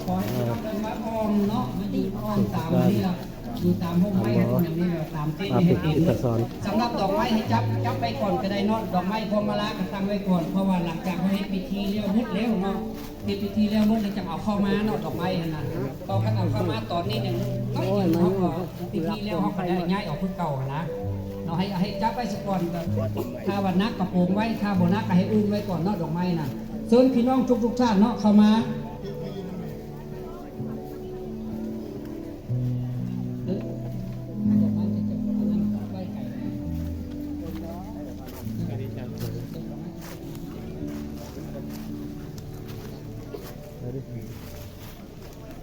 ຂໍໃຫ້ພີ່ນ້ອງເດີນມາອ້ອມເນາະ ມາຢູ່ອ້ອມຕາມນີ້ລະ ຢູ່ຕາມຮົ່ມໄມ້ຫັ້ນ ຢ່າງນີ້ລະ ຕາມເຕັນນີ້ໃຫ້ເຕັມ. ສຳລັບດອກໄມ້ໃຫ້ຈັບ ຈັບໄວ້ກ່ອນກໍໄດ້ເນາະ ດອກໄມ້ພວງມາລາກໍຕັ້ງໄວ້ກ່ອນ ເພາະວ່າຫຼັງຈາກເຮົາເຮັດພິທີແລ້ວໝົດແລ້ວເນາະ ເຮັດພິທີແລ້ວໝົດແລ້ວຈັ່ງເອົາເຂົ້າມາເນາະ ດອກໄມ້ຫັ້ນນະ ເພາະຄັນເອົາເຂົ້າມາຕອນນີ້ນີ້ ນ້ອຍໜຶ່ງເນາະ ເພາະວ່າພິທີແລ້ວເຮົາກໍໄດ້ຍ້າຍອອກຄືເກົ່າຫັ້ນນະເນາະ ໃຫ້ ໃຫ້ຈັບໄວ້ສາກ່ອນ ຖ້າວ່າໜັກກໍໂປງໄວ້ ຖ້າບໍ່ໜັກກໍໃຫ້ອຸ້ມໄວ້ກ່ອນເນາະ ດອກໄມ້ນະ. ເຊີນພີ່ນ້ອງທຸກໆທ່ານເນາະ ເຂົ້າມາ.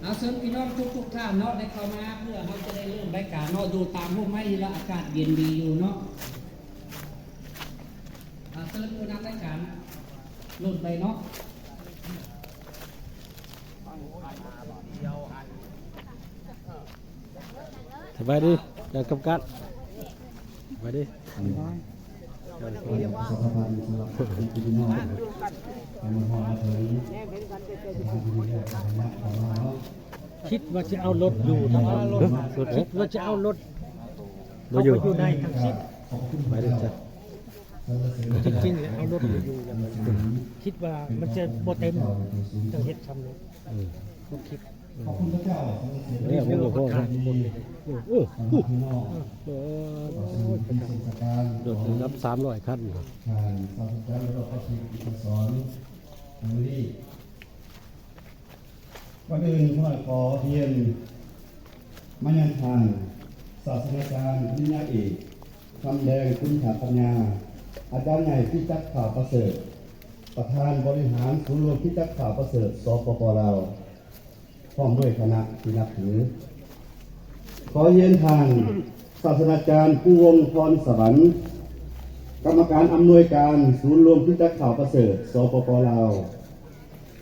ເອົາ ເຊີນພີ່ນ້ອງທຸກໆທ່ານເນາະ ໄດ້ເຂົ້າມາ ເພື່ອເຮົາຈະໄດ້ເລີ່ມລາຍການເນາະ ຢູ່ຕາມຮົ່ມໄມ້ນີ້ລະ ອາກາດເຢັນດີຢູ່ເນາະ. ເຊີນຜູ້ນຳລາຍການ ເລີ່ມໄດ້ເນາະ. ສະບາຍດີ ທ່ານກຳກັນ ສະບາຍດີ. ສະບາຍດີ ສະບາຍດີ ພີ່ນ້ອງ ມາຮອດມາເຖິງສະຖານທີ່ແລກຂອງເຮົາເນາະ. ຄິດວ່າຈະເອົາລົດຢູ່ ຄິດວ່າຈະເອົາລົດ ບໍ່ຢູ່ ຢູ່ໃນທັງສິ້ນ ໄປເດີຈ້ະ. ຈິງໆ ເອົາລົດຢູ່ ຄິດວ່າມັນຈະບໍ່ເຕັມ ຈັ່ງເຮັດຊ່ຳນີ້ ເອີ ບໍ່ຄິດ ເອີ ແລ້ວມັນກໍພໍແລ້ວ ໂອ້ ໂອ້ ໂອ້ ລົດລະດັບສາມຮ້ອຍຄັນ ທ່ານສາດສະດາຈານ ດອກເຕີ ປະສິດ ອິນທະສອນ ມື້ນີ້ ກ່ອນອື່ນ ຂ້ານ້ອຍຂໍຮຽນມາຍັງທ່ານສາດສະດາຈານ ປະລິນຍາເອກ ຄຳແດງ ຄຸນຖາປັນຍາ, ອາຈານໃຫຍ່ ຄຣິສຕະຈັກຂ່າວປະເສີດ, ປະທານບໍລິຫານສູນລວມຄຣິສຕະຈັກຂ່າວປະເສີດ ສປປ ລາວ, ພ້ອມດ້ວຍຄະນະທີ່ນັບຖື. ຂໍຮຽນທ່ານສາດສະດາຈານ ພູວົງ ພອນສະຫວັນ, ກຳມະການອຳນວຍການສູນລວມຄຣິສຕະຈັກຂ່າວປະເສີດ ສປປ ລາວ,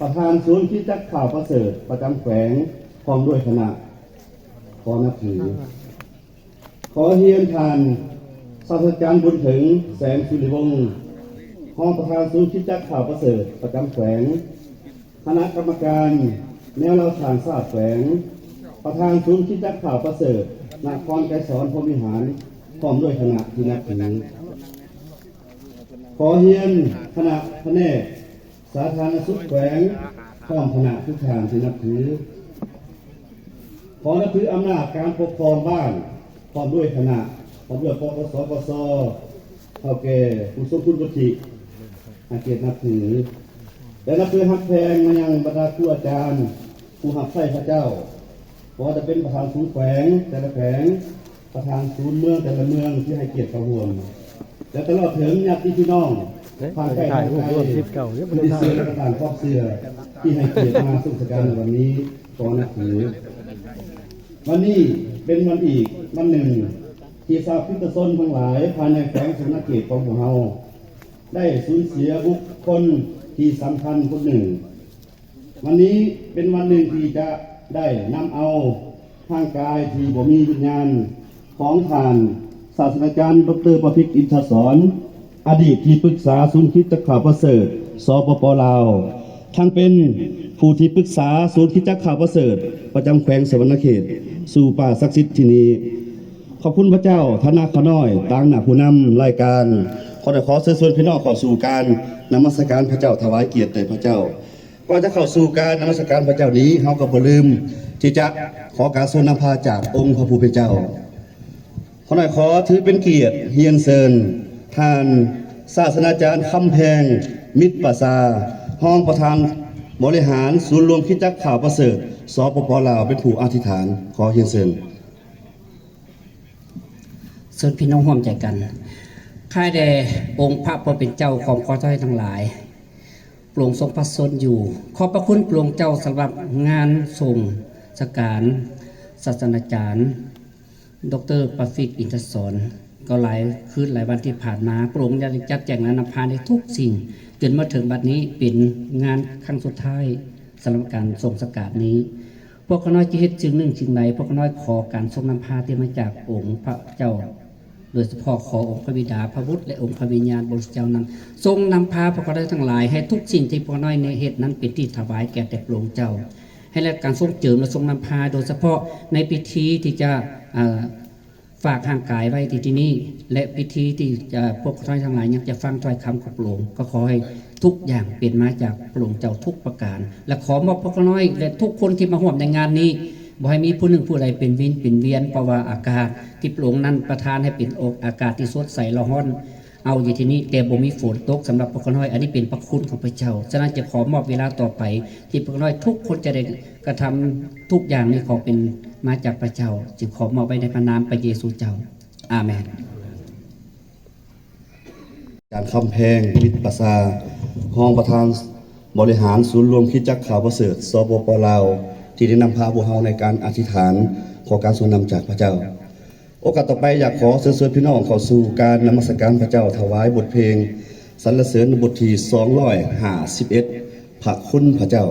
ປະທານສູນຄຣິສຕະຈັກຂ່າວປະເສີດປະຈຳແຂວງ ພ້ອມດ້ວຍຄະນະ ຂໍນັບຖື. ຂໍຮຽນທ່ານສາດສະດາຈານ ບຸນເຖິງ ແສງສຸລິວົງ, ຮອງປະທານສູນຄຣິສຕະຈັກຂ່າວປະເສີດປະຈຳແຂວງ, ຄະນະກຳມະການແນວລາວສ້າງຊາດແຂວງ, ປະທານສູນຄຣິສຕະຈັກຂ່າວປະເສີດນະຄອນໄກສອນ ພົມວິຫານ, ພ້ອມດ້ວຍຄະນະທີ່ນັບຖື. ຂໍຮຽນຄະນະພະແນກ ສາທາລະນະສຸກແຂວງ ພ້ອມຄະນະທຸກທ່ານທີ່ນັບຖື. ຂໍນັບຖືອຳນາດການປົກຄອງບ້ານ ພ້ອມດ້ວຍຄະນະ, ພ້ອມດ້ວຍ ປກສ ປກສ, ເຖົ້າແກ່ ຜູ້ຊົງຄຸນວຸດທິ ໃຫ້ກຽດນັບຖື ແລະ ນັບຖືຮັກແພງມາຍັງບັນດາຄູອາຈານ ຜູ້ຮັບໃຊ້ພະເຈົ້າ, ບໍ່ວ່າຈະເປັນປະທານສູນແຂວງແຕ່ລະແຂວງ, ປະທານສູນເມືອງແຕ່ລະເມືອງທີ່ໃຫ້ກຽດເຂົ້າຮ່ວມ ແລະ ຕະຫຼອດເຖິງຍາດຕິພີ່ນ້ອງ ເອີ ທາງໃກ້ທາງໄກ ຜູ້ທີ່ເຊື່ອ ແລະ ປະທານຄວາມເຊື່ອທີ່ໃຫ້ກຽດມາຊົມສະການໃນວັນນີ້ ຂໍນັບຖື. ວັນນີ້ເປັນວັນອີກວັນໜຶ່ງ ທີ່ຊາວຄຣິສຕະຊົນທັງຫຼາຍພາຍໃນແຂວງສະຫວັນນະເຂດຂອງພວກເຮົາ ໄດ້ສູນເສຍບຸກຄົນທີ່ສຳຄັນຄົນໜຶ່ງ. ວັນນີ້ເປັນວັນໜຶ່ງທີ່ຈະໄດ້ນຳເອົາຮ່າງກາຍທີ່ບໍ່ມີວິນຍານຂອງທ່ານສາດສະດາຈານ ດອກເຕີ ປະສິດ ອິນທະສອນ, ອະດີດທີ່ປຶກສາສູນຄຣິສຕະຈັກຂ່າວປະເສີດ ສປປ ລາວ, ທັງເປັນຜູ້ທີ່ປຶກສາສູນຄຣິສຕະຈັກຂ່າວປະເສີດປະຈຳແຂວງສະຫວັນນະເຂດ ສູ່ປາສັກສິດທີ່ນີ້. ຂອບຄຸນພະເຈົ້າ. ຖານະຂ້ານ້ອຍຕາງໜ້າຜູ້ນຳລາຍການ ຂໍ ຂໍເຊີນຊວນພີ່ນ້ອງເຂົ້າສູ່ການນະມັດສະການພະເຈົ້າ, ຖວາຍກຽດແດ່ພະເຈົ້າ. ກ່ອນຈະເຂົ້າສູ່ການນະມັດສະການພະເຈົ້ານີ້, ເຮົາກໍບໍ່ລືມທີ່ຈະຂໍການຊົງນຳພາຈາກອົງພະຜູ້ເປັນເຈົ້າ. ຂ້ານ້ອຍຂໍຖືເປັນກຽດຮຽນເຊີນທ່ານສາດສະດາຈານ ຄຳແພງ ມິດປາສາ, ຮອງປະທານບໍລິຫານສູນລວມຄຣິສຕະຈັກຂ່າວປະເສີດ ສປປ ລາວ ເປັນຜູ້ອະທິຖານ. ຂໍຮຽນເຊີນ. ເຊີນພີ່ນ້ອງຮ່ວມໃຈກັນ. ຂ້າແດ່ອົງພະຜູ້ເປັນເຈົ້າ ຄວາມຂໍຖວາຍທັງຫຼາຍ ພະອົງຊົງພະຊົນຢູ່. ຂອບພະຄຸນພະອົງເຈົ້າສຳລັບງານສົ່ງສະການສາດສະດາຈານ ດອກເຕີ ປາຟິກ ອິນທະສອນ. ກໍຫຼາຍຄືນຫຼາຍວັນທີ່ຜ່ານມາ ພະອົງໄດ້ຈັດແຈງແລະນຳພາໃນທຸກສິ່ງ ຈົນມາເຖິງບັດນີ້ເປັນງານຄັ້ງສຸດທ້າຍສຳລັບການສົ່ງສະການນີ້. ພວກຂ້ານ້ອຍຈະເຮັດສິ່ງໜຶ່ງສິ່ງໃດ, ພວກຂ້ານ້ອຍຂໍການຊົງນຳພາທີ່ມາຈາກອົງພະເຈົ້າ, ໂດຍສະເພາະຂໍອົງພະບິດາ, ພະບຸດ ແລະ ອົງພະວິນຍານບໍລິສຸດເຈົ້ານັ້ນ ຊົງນຳພາພວກຂ້ານ້ອຍທັງຫຼາຍ ໃຫ້ທຸກສິ່ງທີ່ພວກຂ້ານ້ອຍໄດ້ເຮັດນັ້ນເປັນທີ່ຖວາຍແກ່ແຕ່ພະອົງເຈົ້າ. ໃຫ້ແລະການຊົງເຈີມ ແລະ ຊົງນຳພາ, ໂດຍສະເພາະໃນພິທີທີ່ຈະ ເອີ ຝາກຮ່າງກາຍໄວ້ທີ່ ທີ່ນີ້ ແລະ ພິທີທີ່ຈະ ພວກຂ້ານ້ອຍທັງຫຼາຍຍັງຈະຟັງຖ້ອຍຄຳຂອງພະອົງ, ກໍຂໍໃຫ້ທຸກຢ່າງເປັນມາຈາກພະອົງເຈົ້າທຸກປະການ ແລະ ຂໍມອບພວກຂ້ານ້ອຍ ແລະ ທຸກຄົນທີ່ມາຮ່ວມໃນງານນີ້, ບໍ່ໃຫ້ມີຜູ້ໜຶ່ງຜູ້ໃດເປັນວິນເປັນວຽນ, ເພາະວ່າອາກາດທີ່ພະອົງນັ້ນປະທານໃຫ້ເປັນອາກາດທີ່ສົດໃສຫຼໍ່ຮ້ອນ ເອົາຢູ່ທີ່ນີ້, ແຕ່ບໍ່ມີຝົນຕົກສຳລັບພວກຂ້ານ້ອຍ. ອັນນີ້ເປັນພະຄຸນຂອງພະເຈົ້າ. ສະນັ້ນຈະຂໍມອບເວລາຕໍ່ໄປ ທີ່ພວກຂ້ານ້ອຍທຸກຄົນຈະໄດ້ກະທຳທຸກຢ່າງນີ້ ຂໍເປັນມາຈາກພະເຈົ້າ. ຈຶ່ງຂໍມອບໄວ້ໃນພະນາມພະເຢຊູເຈົ້າ. ອາເມນ. ອາຈານຄຳແພງ ວິດປະຊາ, ຮອງປະທານບໍລິຫານສູນລວມຄຣິສຕະຈັກຂ່າວປະເສີດ ສປປ ລາວ ທີ່ໄດ້ນຳພາພວກເຮົາໃນການອະທິຖານ ຂໍການຊົງນຳຈາກພະເຈົ້າ. ໂອກາດຕໍ່ໄປ ຢາກຂໍເຊີນຊວນພີ່ນ້ອງເຂົ້າສູ່ການນະມັດສະການພະເຈົ້າ, ຖວາຍບົດເພງສັນລະເສີນບົດທີສອງຮ້ອຍຫ້າສິບເອັດ ພະຄຸນພະເຈົ້າ.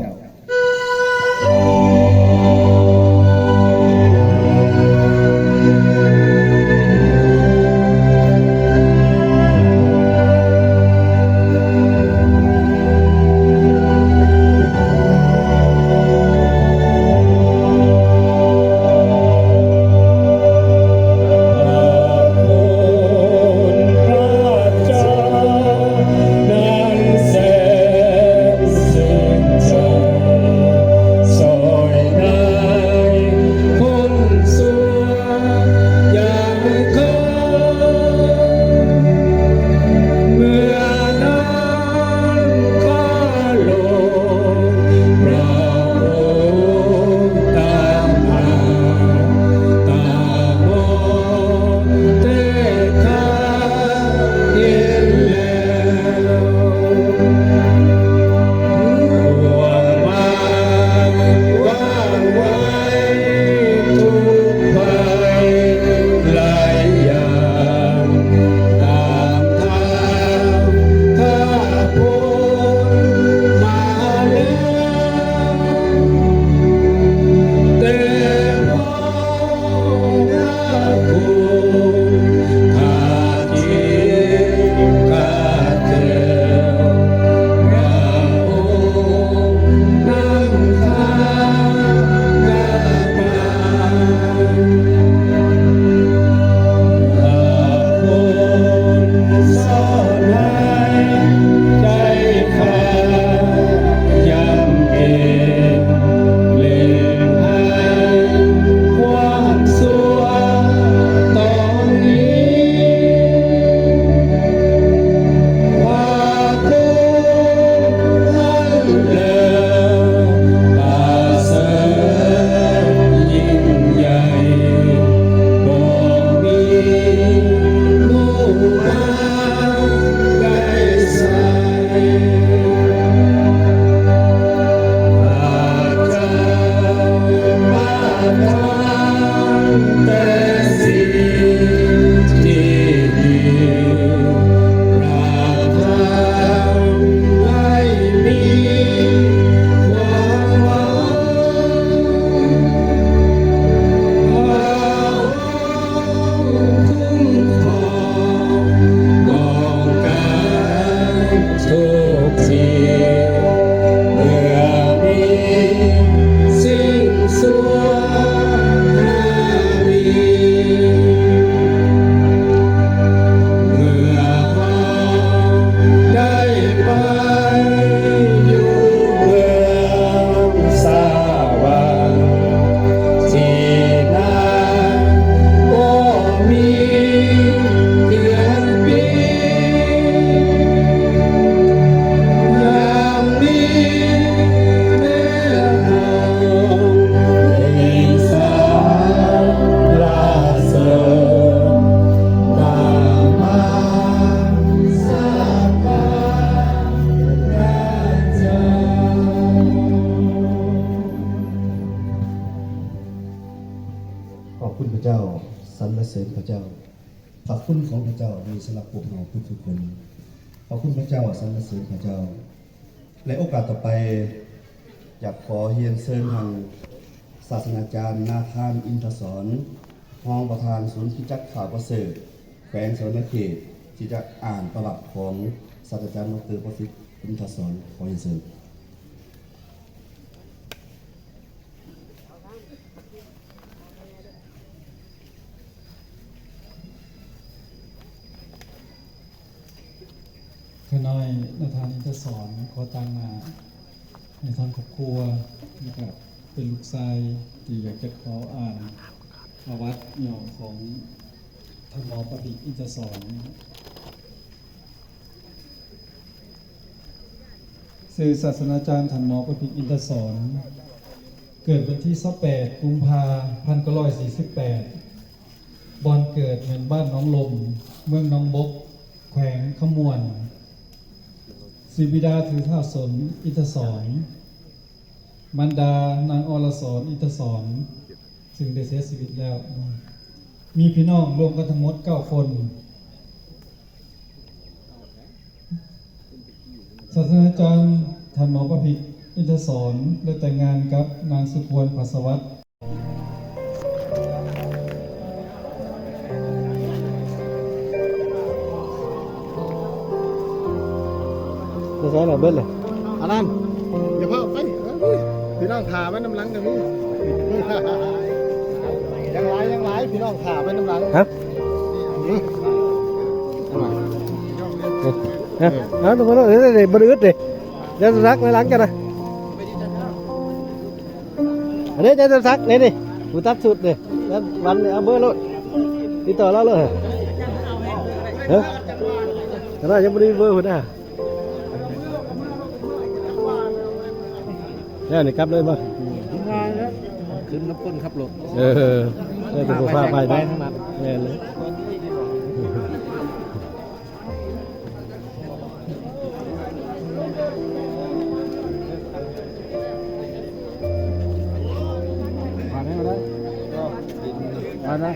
ຂອບຄຸນພະເຈົ້າ, ສັນລະເສີນພະເຈົ້າ. ພະຄຸນຂອງພະເຈົ້າມີສຳລັບພວກເຮົາທຸກໆຄົນ. ຂອບຄຸນພະເຈົ້າ, ສັນລະເສີນພະເຈົ້າ. ແລະ ໂອກາດຕໍ່ໄປ ຢາກຂໍຮຽນເຊີນທ່ານສາດສະດາຈານ ນາທານ ອິນທະສອນ, ຮອງປະທານສູນຄຣິສຕະຈັກຂ່າວປະເສີດ ແຂວງສະຫວັນນະເຂດ ທີ່ຈະອ່ານປະຫວັດຂອງສາດສະດາຈານ ດອກເຕີ ປະສິດ ອິນທະສອນ. ຂໍຮຽນເຊີນ. ຂ້ານ້ອຍນາທານ ອິນທະສອນ ຂໍຕາງໜ້າໃຫ້ທາງຄອບຄົວ ແລະກະເປັນລູກຊາຍທີ່ຢາກຈະຂໍອ່ານປະຫວັດຫຍໍ້ຂອງທ່ານໝໍປະພິກ ອິນທະສອນ. ຊື່ສາດສະດາຈານທ່ານໝໍປະພິກ ອິນທະສອນ ເກີດວັນທີຊາວແປດ ກຸມພາ ພັນເກົ້າຮ້ອຍສີ່ສິບແປດ ບ່ອນເກີດແມ່ນບ້ານໜອງລົມ ເມືອງໜອງບົກ ແຂວງຄຳມ່ວນ. ຊື່ບິດາຄືທ້າວສົນ ອິນທະສອນ, ມານດານາງ ອລະສອນ ອິນທະສອນ ຊຶ່ງໄດ້ເສຍຊີວິດແລ້ວ. ມີພີ່ນ້ອງລວມກັນທັງໝົດເກົ້າຄົນ. ສາດສະດາຈານທ່ານໝໍປະພິກ ອິນທະສອນ ໄດ້ແຕ່ງງານກັບນາງ ສຸພວນ ຜາສະຫວັດ. ໄປໃສລະເບິດລະ? ອັນນັ້ນ ຢ່າພາໄປ ພີ່ນ້ອງຖ້າໄວ້ນຳຫຼັງກໍມີ. ຍັງຫຼາຍ ຍັງຫຼາຍ ພີ່ນ້ອງຖ້າໄວ້ນຳຫຼັງ. ຮະ? ເອີ ເອີ ເອົາ ບໍ່ໄດ້ ບໍ່ໄດ້ ບໍ່ໄດ້ອຶດເດ້. ຢ່າສັກໃນຫຼັງກັນນະ. ອັນນີ້ຈະສັກ ນີ້ ນີ້ ຜູ້ຕັດຊຸດນີ້ ວັນນີ້ ເອົາເບີໂລດ ຕິດຕໍ່ລາວໂລດ. ຮະ? ຂະໜາດຍັງບໍ່ໄດ້ເບີພຸ້ນນະ. ແລ້ວນີ້ກັບເລີຍບໍ່? ຂຶ້ນກັບຄົນຂັບລົດ. ເອີ ແລ້ວແຕ່ຜູ້ພາໄປເນາະ. ແມ່ນເລີຍ. ມາໄດ້ ມາໄດ້ ມາໄດ້.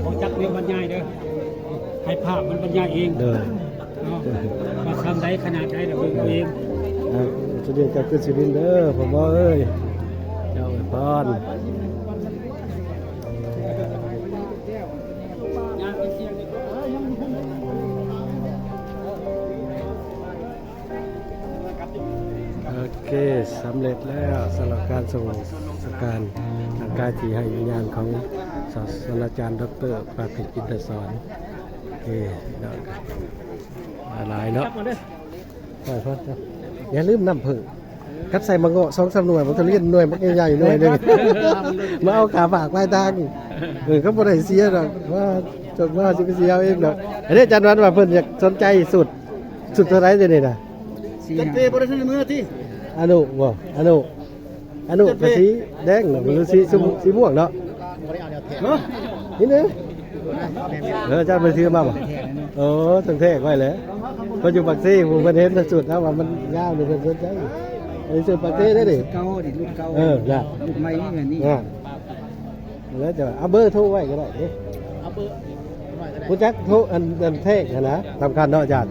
ບໍ່ຈັກແນວບັນຍາຍເດີ ໃຫ້ພາບມັນບັນຍາຍເອງ. ໂດຍ. ເນາະ ວ່າຊ່ຳໃດຂະໜາດໃດລະເບິ່ງເອົາເອງ. ອ່າ ສະເດັດກັບຂຶ້ນສຸລິນເດີ ພໍ່ໝໍເອີຍ ເຈົ້າອວຍພອນ. ໂອເຄ ສຳເລັດແລ້ວ ສຳລັບການສົ່ງສະການທາງກາຍທີ່ໃຫ້ວິນຍານຂອງສາດສະດາຈານ ດອກເຕີ ປະພິກ ອິນທະສອນ. ໂອເຄເນາະ ຫຼາຍເນາະ. ໄປ ພໍ ຢ່າລືມນ້ຳເຜິ້ງກັບໃສ່ໝາກເງາະສອງສາມໜ່ວຍ ມັນກໍລຽນໜ່ວຍບັກໃຫຍ່ໆໜ່ວຍໜຶ່ງ ມາເອົາກາຝາກປາຍທາງ. ເອີ ກໍບໍ່ໄດ້ເສຍດອກ ວ່າ ຈະວ່າຊິໄປເສຍເອົາເອງດອກ. ອັນນີ້ອາຈານວັນວ່າເພິ່ນຢາກສົນໃຈຊຸດ ຊຸດເທົ່າໃດດຽວນີ້ນະ? ຈັນເປບໍ່ໄດ້ໃສ່ເມືອຕິ? ອະນຸບໍ່? ອະນຸ ອະນຸກະສີແດງເນາະ ຫຼືສີ ສີ ສີມ່ວງເນາະ? ນີ້ເດີ. ເອີ ອາຈານບໍ່ໄດ້ຖືມາບໍ່? ໂອ້ ຕ້ອງແທກໄວ້ແຫຼະ ເພິ່ນຢູ່ປາກເຊ ຜູ້ເພິ່ນເຫັນຊຸດເຮົາວ່າມັນງາມນີ້ ເພິ່ນສົນໃຈ. ອັນນີ້ຊຸດປາກເຊເດ້ນີ້ ເກົ່ານີ້ ລຸ້ນເກົ່າ. ເອີ ນະ ລຸ້ນໃໝ່ມີແບບນີ້ ນະ. ແລ້ວຈະເອົາເບີໂທໄວ້ກໍໄດ້ເດ້ ເອົາເບີໄວ້ກໍໄດ້. ຮູ້ຈັກໂທ ອັນ ອັນແທກຫັ້ນນະ ສຳຄັນເນາະອາຈານ.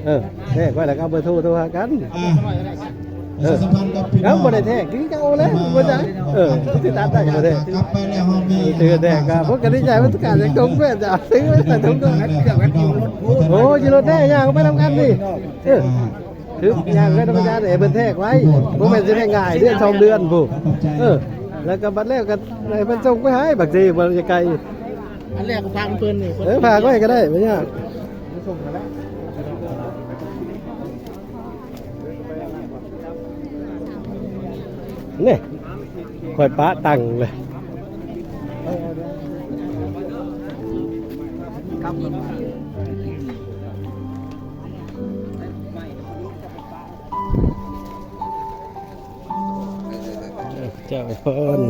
ເອີ ແທກໄວ້ແລ້ວກໍເອົາເບີໂທໂທຫາກັນ. ອ່າ ເອີ ປະຊາສຳພັນກັບພີ່ນ້ອງ ເອົາ ບໍ່ໄດ້ແທກຄືເກົ່າແລ້ວ ບໍ່ຈັກ. ເອີ ຊິຕັດໄດ້ກໍບໍ່ໄດ້ ກັບໄປແລ້ວເຮົາມີ ຖືແທກກໍບໍ່ກະດີໃຈ ມັນກະຈະຕົງເພື່ອຈະເອົາຊື້ໄວ້ໃສ່ຖົງ. ໂອ້ ຢູ່ລົດແທ້ ຍ່າງໄປນຳກັນນີ້. ເອີ ອ່າ ຄືຍ່າງໄປນຳກັນ ໃຫ້ເພິ່ນແທກໄວ້ ບໍ່ແມ່ນຊິແທກງ່າຍເດ້ ສອງເດືອນພຸ້ນ. ເອີ ແລ້ວກໍບັດແລ້ວກໍໃຫ້ເພິ່ນສົ່ງໄປໃຫ້ ບາງທີບໍ່ໄດ້ໄກ. ອັນແລກກໍຝາກເພິ່ນນີ້ ເອີ ຝາກໄວ້ກໍໄດ້ ບໍ່ຍາກ. ນີ້ ຂ້ອຍປະຕັ້ງເລີຍ. ເຈົ້າອວຍພອນ.